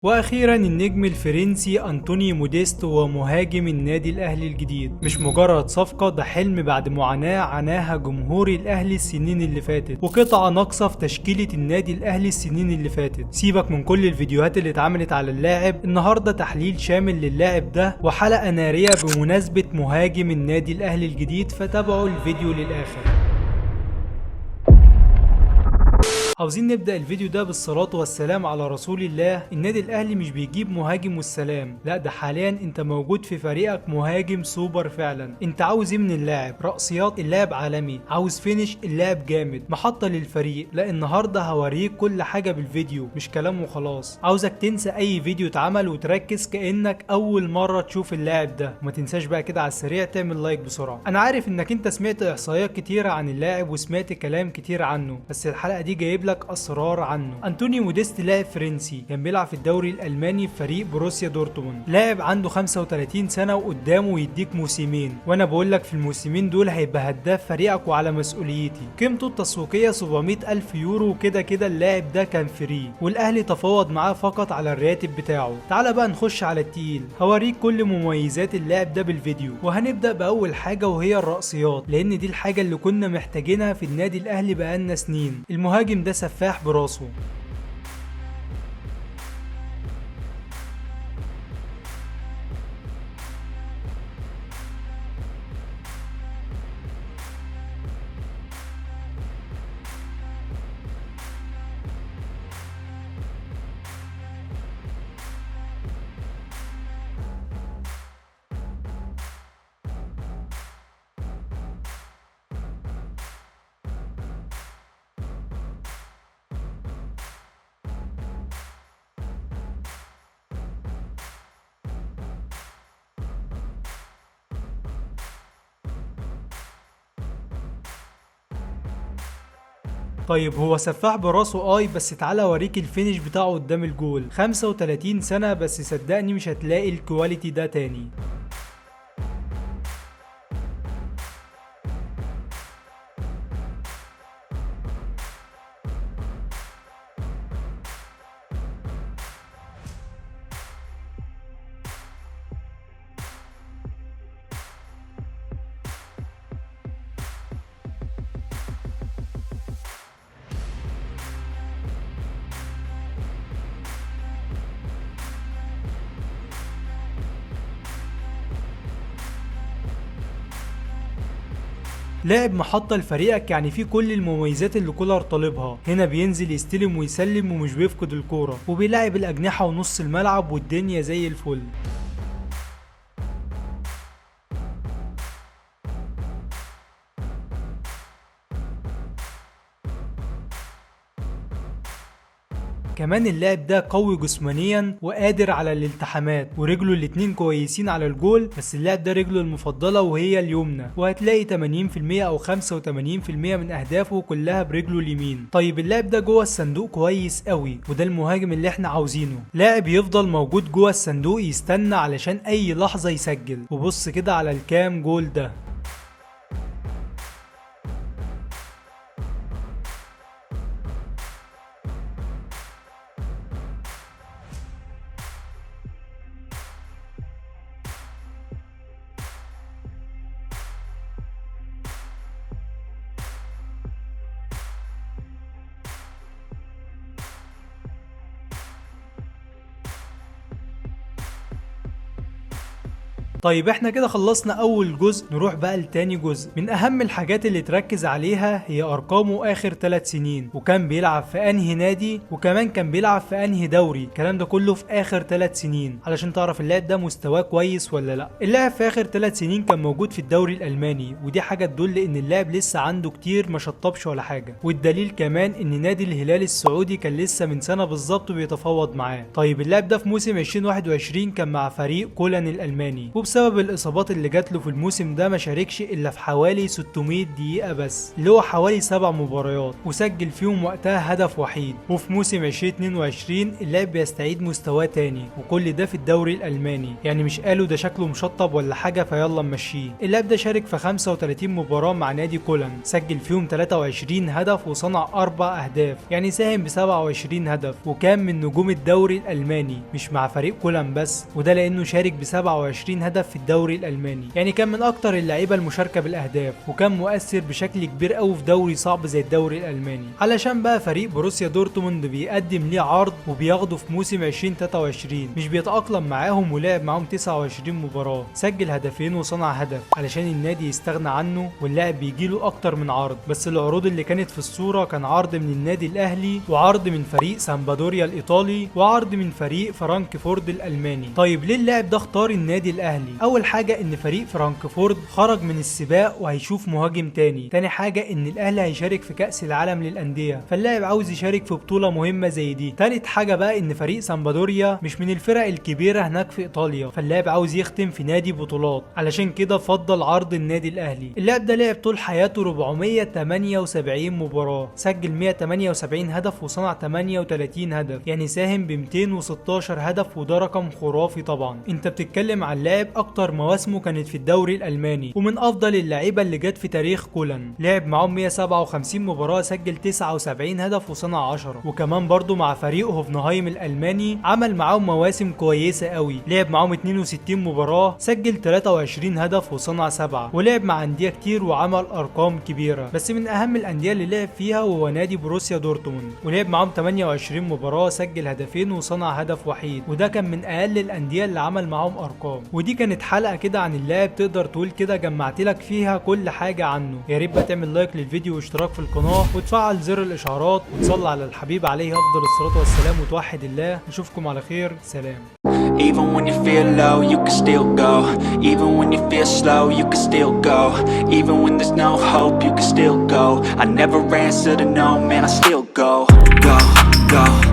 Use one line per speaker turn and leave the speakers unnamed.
واخيرا النجم الفرنسي انطوني موديست هو مهاجم النادي الاهلي الجديد. مش مجرد صفقة، ده حلم بعد معاناة عاناها جمهور الاهلي السنين اللي فاتت، وقطعة ناقصة في تشكيلة النادي الاهلي السنين اللي فاتت. سيبك من كل الفيديوهات اللي اتعملت على اللاعب، النهاردة تحليل شامل للاعب ده وحلقة نارية بمناسبة مهاجم النادي الاهلي الجديد، فتابعوا الفيديو للاخر. عاوزين نبدأ الفيديو ده بالصلاة والسلام على رسول الله. النادي الأهلي مش بيجيب مهاجم والسلام، لا ده حاليا انت موجود في فريقك مهاجم سوبر فعلا. انت عاوز ايه من اللاعب؟ رأسيات اللاعب عالمي، عاوز finish اللاعب جامد، محطة للفريق. لا النهاردة هوريك كل حاجة بالفيديو مش كلام وخلاص. عاوزك تنسى اي فيديو اتعمل وتركز كأنك اول مرة تشوف اللاعب ده. وما تنساش بقى كده على السريع تعمل like بسرعة. انا عارف انك انت سمعت احصائيات كتيرة عن اللاعب وسمعت كلام كتير عنه، بس الحلقة دي جايب لك اسرار عنه. انطوني موديست لاعب فرنسي كان بيلعب في الدوري الالماني في فريق بروسيا دورتموند. لاعب عنده 35 سنة وقدامه يديك موسمين، وانا بقول لك في الموسمين دول هيبقى هداف فريقك وعلى مسؤوليتي. قيمته التسويقية 700 الف يورو، وكده كده اللاعب ده كان free والاهلي تفاوض معاه فقط على الراتب بتاعه. تعال بقى نخش على التقيل، هوريك كل مميزات اللاعب ده بالفيديو. وهنبدا باول حاجة وهي الرأسيات، لان دي الحاجة اللي كنا محتاجينها في النادي الاهلي بقالنا سنين. المهاجم ده سفاح براسه. طيب هو سفاح براسه اي، بس تعالى اوريك ال finish بتاعه قدام الجول. 35 سنة بس صدقني مش هتلاقي ال quality ده تاني. لاعب محطة لفريقك، يعني فيه كل المميزات اللي كولر طالبها. هنا بينزل يستلم ويسلم ومش بيفقد الكورة، وبيلاعب الأجنحة ونص الملعب والدنيا زي الفل. كمان اللاعب ده قوي جسمانيا وقادر على الالتحامات، ورجله الاتنين كويسين على الجول، بس اللاعب ده رجله المفضلة وهي اليمنى، وهتلاقي 80% او 85% من اهدافه كلها برجله اليمين. طيب اللاعب ده جوه الصندوق كويس قوي، وده المهاجم اللي احنا عاوزينه، لاعب يفضل موجود جوه الصندوق يستنى علشان اي لحظة يسجل. وبص كده على الكام جول ده. طيب احنا كده خلصنا اول جزء، نروح بقى لتاني جزء. من اهم الحاجات اللي تركز عليها هي ارقامه اخر 3 سنين، وكان بيلعب في انهي نادي، وكمان كان بيلعب في انهي دوري. الكلام ده كله في اخر 3 سنين علشان تعرف اللاعب ده مستواه كويس ولا لا. اللاعب في اخر 3 سنين كان موجود في الدوري الالماني، ودي حاجة تدل ان اللاعب لسه عنده كتير ما شطبش ولا حاجة. والدليل كمان ان نادي الهلال السعودي كان لسه من سنة بالظبط بيتفاوض معاه. طيب اللاعب ده في موسم 2021 كان مع فريق كولن الالماني، وبسبب الاصابات اللي جات له في الموسم ده ما شاركش الا في حوالي 600 دقيقة بس، اللي هو حوالي 7 مباريات، وسجل فيهم وقتها هدف وحيد. وفي موسم 2022 اللاعب بيستعيد مستواه تاني، وكل ده في الدوري الالماني، يعني مش قالوا ده شكله مشطب ولا حاجة فيلا نمشيه. اللاعب ده شارك في 35 مباراة مع نادي كولن، سجل فيهم 23 هدف وصنع 4 اهداف، يعني ساهم ب 27 هدف، وكان من نجوم الدوري الالماني مش مع فريق كولن بس، وده لانه شارك ب 27 هدف في الدوري الالماني، يعني كان من اكتر اللعيبة المشاركة بالاهداف، وكان مؤثر بشكل كبير قوي في دوري صعب زي الدوري الالماني. علشان بقى فريق بروسيا دورتموند بيقدم ليه عرض وبياخده في موسم 2023، مش بيتاقلم معاهم ولعب معاهم 29 مباراة، سجل هدفين وصنع هدف، علشان النادي يستغنى عنه، واللاعب بيجيله اكتر من عرض، بس العروض اللي كانت في الصورة كان عرض من النادي الاهلي، وعرض من فريق سامبادوريا الايطالي، وعرض من فريق فرانكفورت الالماني. طيب ليه اللاعب ده اختار النادي الاهلي؟ اول حاجة ان فريق فرانكفورت خرج من السباق وهيشوف مهاجم تاني، تاني حاجة ان الاهلي هيشارك في كاس العالم للاندية، فاللاعب عاوز يشارك في بطوله مهمة زي دي. تالت حاجة بقى ان فريق سامبادوريا مش من الفرق الكبيرة هناك في ايطاليا، فاللاعب عاوز يختم في نادي بطولات، علشان كده فضل عرض النادي الاهلي. اللاعب ده لعب طول حياته 478 مباراة، سجل 178 هدف وصنع 38 هدف، يعني ساهم ب 216 هدف، وده رقم خرافي طبعا. انت بتتكلم عن لاعب اكتر مواسمه كانت في الدوري الالماني، ومن افضل اللعيبة اللي جت في تاريخ كولن، لعب معاهم 157 مباراة، سجل 79 هدف وصنع 10، وكمان برضو مع فريق هوفنهايم الالماني عمل معاهم مواسم كويسة قوي، لعب معاهم 62 مباراة، سجل 23 هدف وصنع 7، ولعب مع اندية كتير وعمل ارقام كبيرة، بس من اهم الاندية اللي لعب فيها وهو نادي بروسيا دورتموند، ولعب معاهم 28 مباراة، سجل هدفين وصنع هدف وحيد، وده كان من اقل الاندية اللي عمل معاهم ارقام. ودي كانت حلقة كده عن اللاعب، تقدر تقول كده جمعت لك فيها كل حاجة عنه. يا ريت بقى تعمل لايك للفيديو واشتراك في القناة وتفعل زر الاشعارات وتصلي على الحبيب عليه افضل الصلاة والسلام وتوحد الله. نشوفكم على خير، سلام.
Even when you feel low, you can still go. Even when you feel slow, you can still go. Even when there's no hope, you can still go. I never answer to no, man, I still go. Go, go.